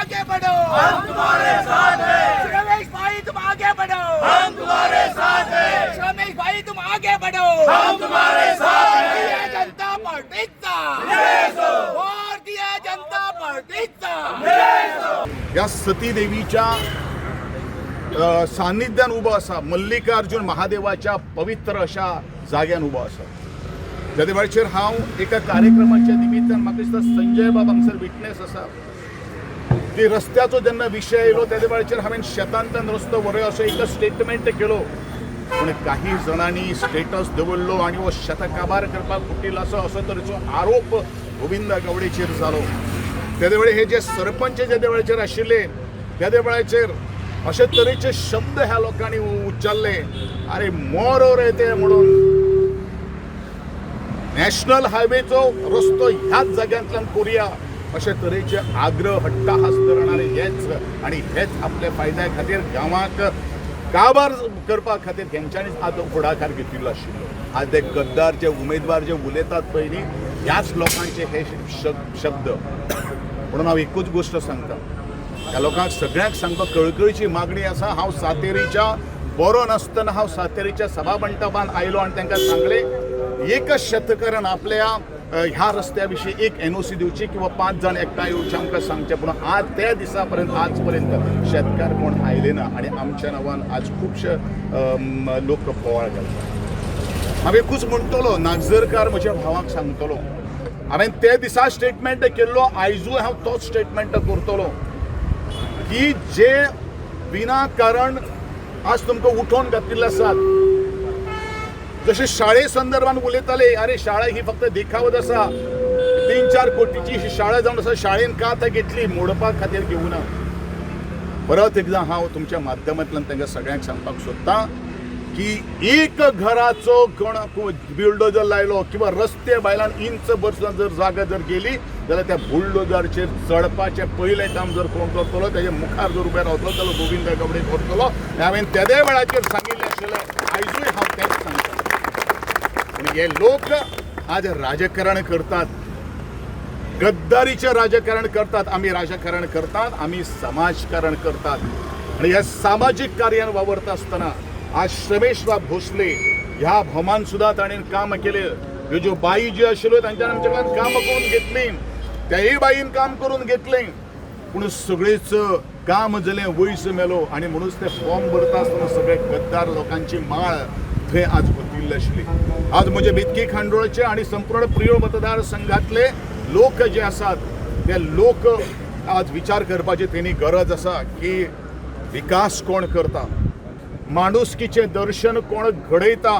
आगे बढ़ो, हम तुम्हारे साथ हैं। रमेश भाई, तुम आगे बढ़ो, हम तुम्हारे साथ हैं। रमेश भाई, तुम आगे बढ़ो, हम तुम्हारे साथ हैं। जनता पार्टीचा, भारतीय जनता पार्टीचा। ह्या सती देवीच्या सान्निध्यान उभो आसा, मल्लिकार्जुन महादेवाच्या पवित्र अशा जाग्यान उबो आसा। त्या वेळाचेर हांव एका कार्यक्रमाच्या निमित्तान, म्हाका दिसता संजय बाब हांगसर विटनेस आसा, की रस्त्याचो जेन्ना विशय येयलो त्या वेळाचेर हांवें शेतांतल्यान रस्तो व्हरया असो एक स्टेटमेंट केलो, पूण काही जाणांनी स्टेटस दवरलो आनी हो शेतां काबार करपाक फुटील आसा असो तरेचो आरोप गोविंद गावडेचेर जालो। तेदे वेळे हे जे सरपंच जेदे वेळाचेर आशिल्ले तेदे वेळाचेर अशे तरेचे शब्द ह्या लोकांनी उच्चारले, अरे मोरो रे ते म्हणून, नॅशनल हायवेचो रस्तो ह्याच जाग्यांतल्यान करुया अशे तरेचे आग्रह हट्टाहास करणारे हेच आनी हेच आपल्या फायद्या खातीर, गांवाक काबार करपा खातीर हेंच्यांनीच आज फुडाकार घेतिल्लो आशिल्लो। आज ते गद्दार जे उमेदवार जे उलयतात पळय न्ही, ह्याच लोकांचे हे शब्द। म्हणून हांव एकूच गोश्ट सांगता ह्या लोकांक सगळ्यांक सांगपाक कळकळीची मागणी आसा। हांव सातेरीच्या बरो नासतना हांव सातेरीच्या सभा मंटपान आयलो आनी तांकां सांगलें, एकच शेतकऱ्यान आपल्या ह्या रस्त्या विशीं एक एनओसी दिवची किंवा 5 जाण एकठांय येवचे आमकां सांगचें, पूण आज त्या दिसा पर्यंत आज पर्यंत शेतकार कोण आयले ना आनी आमच्या नांवान आज खुबशे लोक बोवाळ घालतात। हांव एकूच म्हणटलो, नागझरकार म्हज्या भावाक सांगतलो, हांवें ते दिसा स्टेटमेंट केल्लो, आयजूय हांव तोच स्टेटमेंट करतलो की जे विनाकारण आज तुमकां उठोवन घातिल्ले आसात, जशे शाळे संदर्भात उलयताले, अरे शाळा ही फक्त देखावत आसा, 3-4 कोटीची ही शाळा जावन आसा, शाळेन का आतां घेतली, मोडपा खातीर घेवना। परत एकदां हांव तुमच्या माध्यमांतल्यान तांकां सगळ्यांक सांगपाक सोदतां की एक घराचो कोण बुलडोजर लायलो किंवा रस्ते भायल्यान इंच भर सुद्दां जर जागा जर गेली जाल्यार त्या बुलडोजरचेर चडपाचें पयलें काम जर कोण करतलो, तेजे मुखार जर उबे रावतलो जाल्यार गोविंद गावडे करतलो। हांवें तेदे वेळाचेर सांगिल्लें आशिल्लें, आयजूय हांव तेंच सांगता। पूण हे लोक आज राजकारण करतात, गद्दारीचें राजकारण करतात। आमी राजकारण करतात, आमी समाजकारण करतात आनी ह्या सामाजीक कार्यान वावरता आसतना आज श्रमेश बाब भोसले ह्या भोमान सुद्दां ताणें काम केलें। ह्यो ज्यो बाई ज्यो आशिल्ल्यो तांच्यान आमचे कडल्यान काम करून घेतली, त्याय बाईन काम करून घेतलें, पूण सगळेच काम जालें, वयस मेलो आनी म्हणूच ते फॉर्म भरता आसतना सगळे गद्दार लोकांची माळ थंय आज ओतिल्ली आशिल्ली। आज म्हजे बेतकी खांडोळचे आनी संपूर्ण प्रियोळ मतदारसंघातले लोक जे आसात ते लोक आज विचार करपाची तेणी गरज आसा की विकास कोण करता, माणुसकीचें दर्शन कोण घडयता।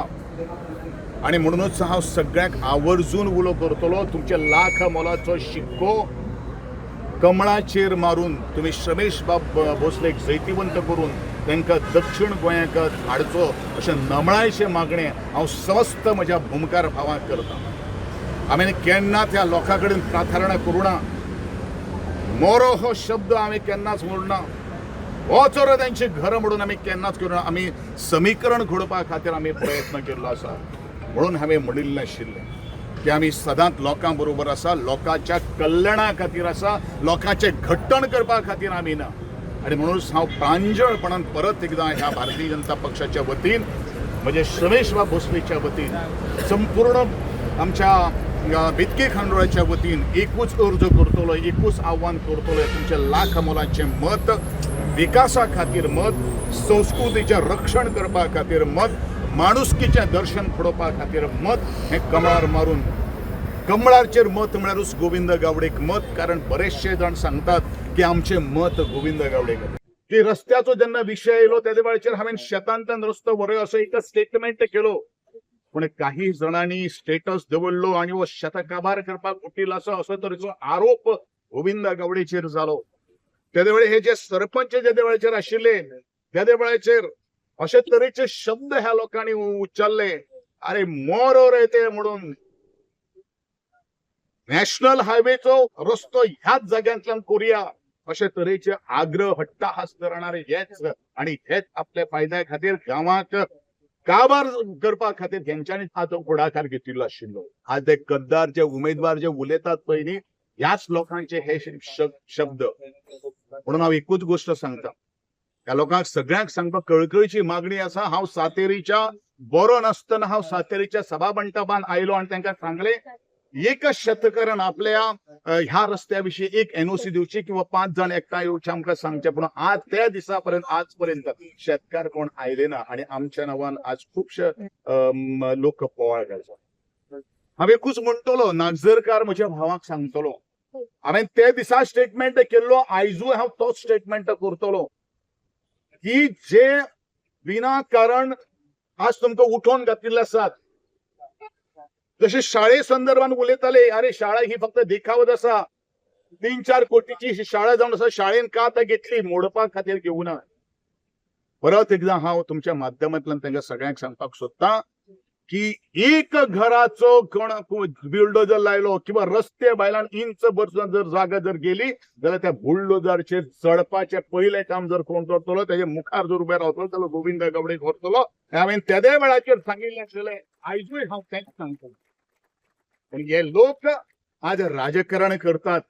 आनी म्हणूनच हांव सगळ्यांक आवर्जून उलो करतलो, तुमचे लाख मोलाचो शिक्को कमळाचेर मारून तुमी श्रमेश बाब भोसलेक जैतिवंत करून तांकां दक्षिण गोंयाक हाडचो अशें नमळायचें मागणें हांव समस्त म्हज्या भूमकार भावांक करता। हांवें केन्ना त्या लोकां कडेन प्रार्थना करूं ना, मोरो हो शब्द हांवें केन्नाच म्हणना, हो चोर तांची घरां म्हणून आमी केन्नाच करूं ना। आमी समीकरण घडोवपा खातीर आमी प्रयत्न केल्लो आसा, म्हणून हांवें म्हणिल्लें आशिल्लें की आमी सदांच लोकां बरोबर आसा, लोकांच्या कल्याणा खातीर आसा, लोकांचें घट्टण करपा खातीर आमी ना। आनी म्हणूनच हांव प्रांजळपणान परत एकदां ह्या भारतीय जनता पक्षाच्या वतीन, म्हणजे श्रमेश बाब भोसलेच्या वतीन, संपूर्ण आमच्या बेतकी खांडोळाच्या वतीन एकूच अर्ज करतलो, एकूच आव्हान करतलो, तुमच्या लाख मोलाचें मत विकासा खातीर मत, संस्कृतीचें रक्षण करपा खातीर मत, माणुसकीचें दर्शन घडोवपा खातीर मत हें कमळार मारून, कमळाचेर मत म्हळ्यारूच गोविंद गावडेक मत। कारण बरेचशे जाण सांगतात की आमचें मत गोविंद गावडेक। की रस्त्याचो जेन्ना विशय येयलो तेदे वेळाचेर हांवें शेतांतल्यान रस्तो व्हरया असो एक स्टेटमेंट केलो, पूण काही जाणांनी स्टेटस दवरलो आनी हो शेतां काबार करपाक उठील आसा असो तरेचो आरोप गोविंद गावडेचेर जालो। तेदे वेळे हे जे सरपंच जेदे वेळाचेर आशिल्ले तेदे वेळाचेर अशे तरेचे शब्द ह्या लोकांनी उच्चारले, अरे मोरो रे ते म्हणून, नॅशनल हायवेचो रस्तो ह्याच जाग्यांतल्यान करुया अशे तरेचे आग्रह हट्टाहास करणारे हेच आनी हेच आपल्या फायद्या खातीर, गांवाक काबार करपा खातीर हेंच्यांनी आज फुडाकार घेतिल्लो आशिल्लो। आज ते गद्दार जे उमेदवार जे उलयतात पळय न्ही, ह्याच लोकांचे हे शब्द। म्हणून हांव एकूच गोश्ट सांगता ह्या लोकांक सगळ्यांक सांगपाक कळकळीची मागणी आसा. हांव सातेरीच्या बरो नासतना हांव सातेरीच्या सभा मंटपान आयलो आनी तांकां सांगले एक शेतकऱ्यान आपल्या ह्या रस्त्या विशीं एक एनओसी दिवची किंवा 5 जाण एकठांय येवचे आमकां सांगचे. पूण आज त्या दिसा पर्यंत आजपर्यंत शेतकार कोण आयले ना आणि आमच्या नांवान आज खुबशे लोक पोवाळ घालता. हांव एकूच म्हणटलो नागझरकार म्हज्या भावाक सांगतलो, हांवें ते दिसा स्टेटमेंट केल्लो, आयजूय हांव तोच स्टेटमेंट करतलो की जे विनाकारण आज तुमकां उठोवन घातिल्ले आसात, जशे शाळे संदर्भात उलयताले, अरे शाळा ही फक्त देखावत आसा, 3-4 कोटीची शाळा जावन आसा, शाळेन का आतां घेतली मोडपा खातीर घेवना. परत एकदा हांव तुमच्या माध्यमांतल्यान तांकां सगळ्यांक सांगपाक सोदता की एक घराचो कोण बुलडोजर लायलो किंवा रस्ते भायल्यान इंच भर जर जागा जर गेली जाल्यार त्या बुलडोजरचेर चडपाचें पयलें काम जर कोण करतलो तेजे मुखार जर उबे रावतलो जाल्यार गोविंद गावडे करतलो. हांवें तेद्या वेळाचेर सांगिल्लें आसलें, आयजूय हांव तेंच सांगतलो. पूण हे लोक आज राजकारण करतात,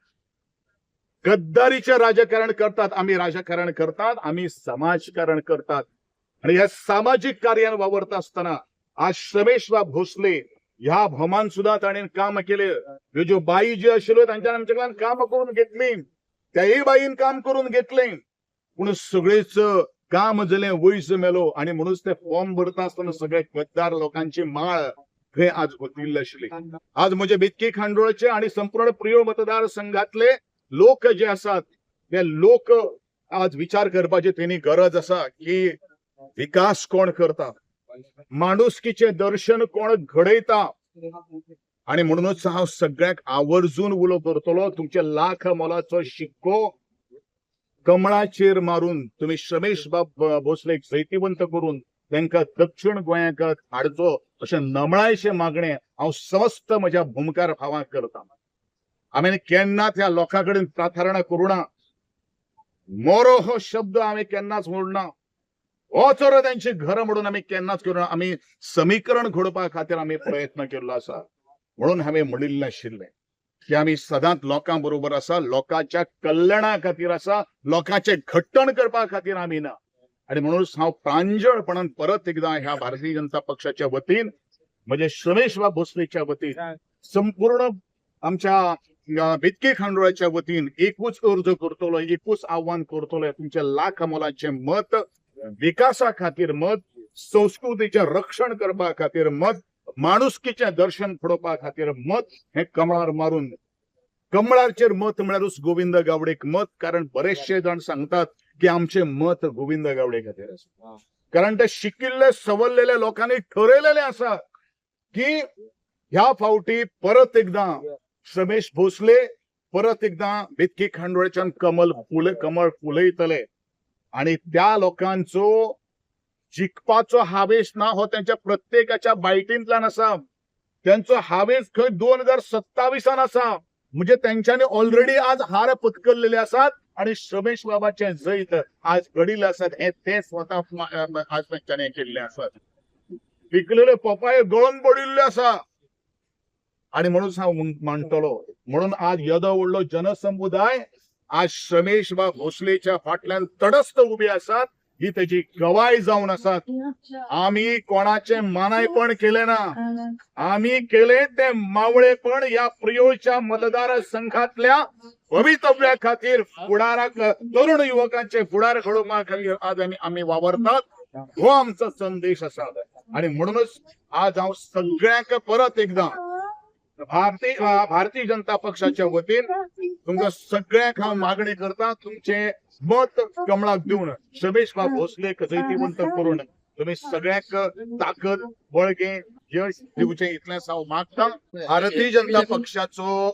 गद्दारीचें राजकारण करतात. आमी राजकारण करतात, आमी समाजकारण करतात आणि ह्या सामाजीक कार्यान वावरता आसतना आज श्रमेशबाब भोसले ह्या भोमान सुद्धा ताणें काम केले. ह्यो ज्यो बाई ज्यो आशिल्ल्यो तांच्यान आमचे कडल्यान काम करून घेतली, त्याय बाईन काम करून घेतलें, पूण सगळेच काम जालें वयस मेलो आणि म्हणूनच ते फॉर्म भरता आसतना सगळे गद्दार लोकांची माळ थंय आज ओतिल्ली आशिल्ली. आज म्हजे बेतकी खांडोळचे आणि संपूर्ण प्रियोळ मतदारसंघातले लोक जे आसात ते लोक आज विचार करपाची तेणी गरज आसा की विकास कोण करता, माणुसकीचे दर्शन कोण घडयता. आणि म्हणूनच हांव सगळ्यांक आवर्जून उलो करतलो, तुमचे लाख मोलाचो शिक्को कमळाचेर मारून तुमी श्रमेश बाब भोसलेक जैतिवंत करून तांकां दक्षिण गोंयाक हाडचो अशें नमळायशें मागणें हांव समस्त म्हज्या भूमकार भावांक करता. हांवें केन्नाच ह्या लोकां कडेन प्रार्थना करूं ना, मोरो हो शब्द हांवें केन्नाच म्हणना, हो चरो त्यांची घरं म्हणून आमी केन्नाच करूं ना. आमी समीकरण घडोवपा खातीर आमी प्रयत्न केल्लो आसा. म्हणून हांवें म्हणिल्लें आशिल्लें की आमी सदांच लोकां बरोबर आसा, लोकांच्या कल्याणा खातीर आसा, लोकांचें घट्टण करपा खातीर आमी ना. आणि म्हणूनच हांव प्रांजळपणान परत एकदा ह्या भारतीय जनता पक्षाच्या वतीन, म्हणजे श्रमेशबाब भोसलेच्या वतीन, संपूर्ण आमच्या बेतके खांडोळाच्या वतीन एकूच अर्ज करतलो, एकूच आव्हान करतलो, तुमच्या लाख मोलाचें मत विकासा खातीर मत, संस्कृतीचें रक्षण करपा खातीर मत, माणुसकीचें दर्शन घडोवपा खातीर मत, हें कमळार मारून कमळाचेर मत म्हळ्यारूच गोविंद गावडेक मत. कारण बरेचशे जाण सांगतात की आमचें मत गोविंद गावडे खातीर आसा, कारण ते शिकिल्ले सवरलेल्या लोकांनी ठरयलेलें आसा की ह्या फावटी परत एकदां श्रमेश भोसले परत एकदां बेतकी खांडोळच्यान कमळ फुलयतले आणि त्या लोकांचो जिखपाचो हावेस ना हो त्यांच्या प्रत्येकाच्या बायटींतल्यान आसा. त्यांचो हावेस खंय 2027 आसा, म्हणजे तेंच्यांनी ऑलरेडी आज हार पत्करलेले आसात आणि श्रमेश बाबाचे जैत आज घडिल्ले आसात हे ते स्वतः आज तेंच्यांनी केल्ले आसात. पिकलेले पपाये गळून पडिल्ले आसा आणि म्हणून हांव म्हणटलो, म्हणून आज येदो व्हडलो जनसमुदाय आज श्रमेश बाब भोसलेच्या फाटल्यान तटस्थ उबे आसात, ही तेजी गवाय जावन आसात. आमी कोणाचे मानायपण केले ना, आमी केले ते मावळेपण ह्या प्रियोळच्या मतदारसंघातल्या भवितव्या खातीर, फुडाराक तरुण युवकांचे फुडार घडोवपा खातीर आज आमी वावरतात, हो आमचो संदेश आसा. आणि म्हणूनच आज हांव सगळ्यांक परत एकदां भारतीय जनता पक्षाच्या वतीन तुमकां सगळ्यांक हांव मागणी करता, तुमचे मत कमळाक दिवन श्रमेश बाब भोसलेक जैतिवंत करून तुम्ही सगळ्यांक ताकद बळगें यश दिवचें इतलेंच हांव मागता. भारतीय जनता पक्षाचो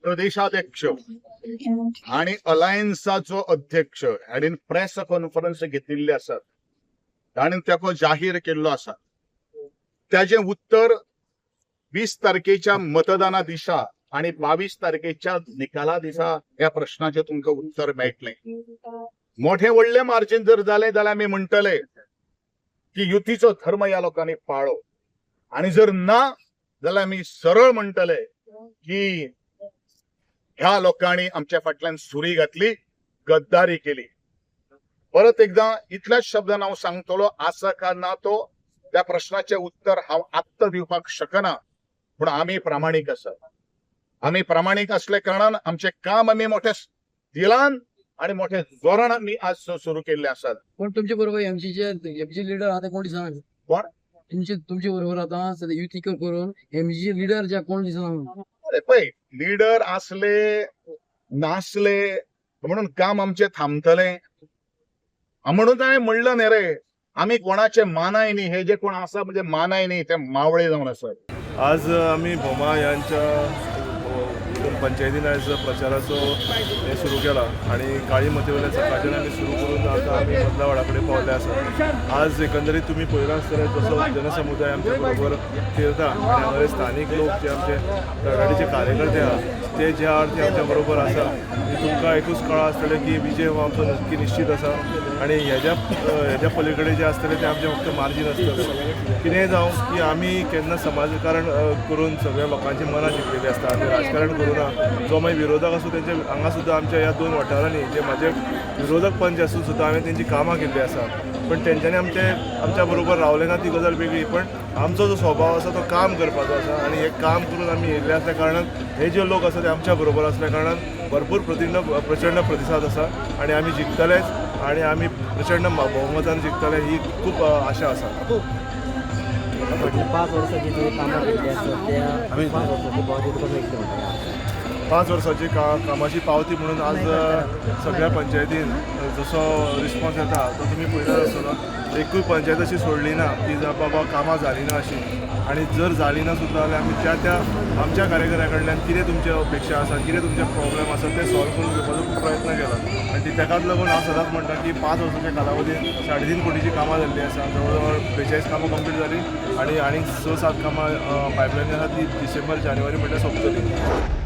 प्रदेशाध्यक्ष आणि अलायन्साचो अध्यक्ष हाणें प्रेस कॉन्फरन्स घेतिल्ले आसात, ताणें ताका जाहीर केल्लो आसा. त्याजें उत्तर 20 तारखेच्या मतदाना दिसा आणि 22 तारखेच्या निकाला दिसा ह्या प्रश्नाचें तुमकां उत्तर मेळटलें. मोठे व्हडले मार्जीन जर जालें जाल्यार आमी म्हणटले की युतीचो धर्म ह्या लोकांनी पाळो, आणि जर ना जाल्यार आमी सरळ म्हणटले की ह्या लोकांनी आमच्या फाटल्यान सुरी घातली गद्दारी केली. परत एकदा इतल्याच शब्दान हांव सांगतलो, आसा काय ना तो त्या प्रश्नाचें उत्तर हांव आत्तां दिवपाक शकना, पूण आमी प्रामाणीक आसात. आमी प्रामाणीक असल्या कारणान आमचें काम आमी मोठ्या दिलान आणि मोठ्या जोरान आमी आज सुरू केल्ले आसात. पण तुमचे बरोबर एमसीचे एमसी लिडर आता कोण दिसना? कोण? तुमचे तुमचे बरोबर आता सध्या युती करून एमसीचे लिडर जे कोण दिसना? अरे पळय, लिडर असले नासले म्हणून काम आमचें थांबतलें म्हणून हांवें म्हणलं न्ही रे, आमी कोणाचे मानाय न्ही. हे जे कोण आसा म्हणजे मानाय न्ही, ते मावळे जावन आसात. आज आमी भोमा यांच्या पंचायतीन आयज प्रचाराचो हें सुरू केला आनी काळी मती वयल्या सकाळच्यान आमी सुरू करून आतां आमी मदल्या वाडा कडेन पावले आसा. आज एकंदरीत तुमी पळयलां आसतलें जसो जनसमुदाय आमच्या बरोबर फिरता आनी हांगा स्थानीक लोक जे आमचे तरणाटीचे कार्यकर्ते आहा ते ज्या अर्थी आमच्या बरोबर आसा, तुमकां एकूच कळ्ळां आसतलें की विजय हो आमचो नक्की निश्चीत आसा आनी हेज्या पलीकडे जे आसतलें तें आमचें फक्त मार्जीन आसतलें. कितेंय जावं की आमी केन्ना समाजकारण करून सगळ्या लोकांची मनां जिखलेलीं आसता. आमी राजकारण करूं ना, जो मागीर विरोधक आसूं तेंचे हांगा सुद्दां आमच्या ह्या दोन वाठारांनी जे म्हाजे विरोधक पंच आसून सुद्दां हांवें तेंची कामां केल्लीं आसा, पण तेंच्यांनी आमच्या बरोबर रावले ना ती गजाल वेगळी, पण आमचो जो स्वभाव आसा तो काम करपाचो आसा आनी हें काम करून आमी येयल्ले आसल्या कारणान हे जे लोक आसा ते आमच्या बरोबर आसल्या कारणान भरपूर प्रचंड प्रतिसाद आसा आनी आमी जिखतलेच आनी आमी प्रचंड बहुमतान जिखतले ही खूब आशा आसा. फाटल्या 5 वर्सां जी तुवें कामां केल्ली आसा त्या 5 वर्सांची पावती तुका मेळटली म्हणटा? 5 वर्साची कामाची पावती म्हणून आज सगळ्या पंचायतीन जसो रिस्पॉन्स येता तो तुमी पळयतात आसतलो. एकूय पंचायत अशी सोडली ना की बाबा कामां जालीं ना अशी, आनी जर जालीं ना सुद्दां जाल्यार आमी त्या त्या आमच्या कार्यकर्त्या कडल्यान कितें तुमची अपेक्षा आसा, कितें तुमचे प्रॉब्लेम आसा ते सॉल्व करून घेवपाचो प्रयत्न केला आनी ताकाच लागून हांव सदांच म्हणटा की 5 वर्साच्या कालावधीत 3.5 कोटीची कामां जाल्लीं आसा, जवळ जवळ 42 कामां कंप्लीट जालीं आनी आनीक 6-7 कामां पायपलायन आसा ती डिसेंबर जानेवारी म्हटल्यार सोंपतली.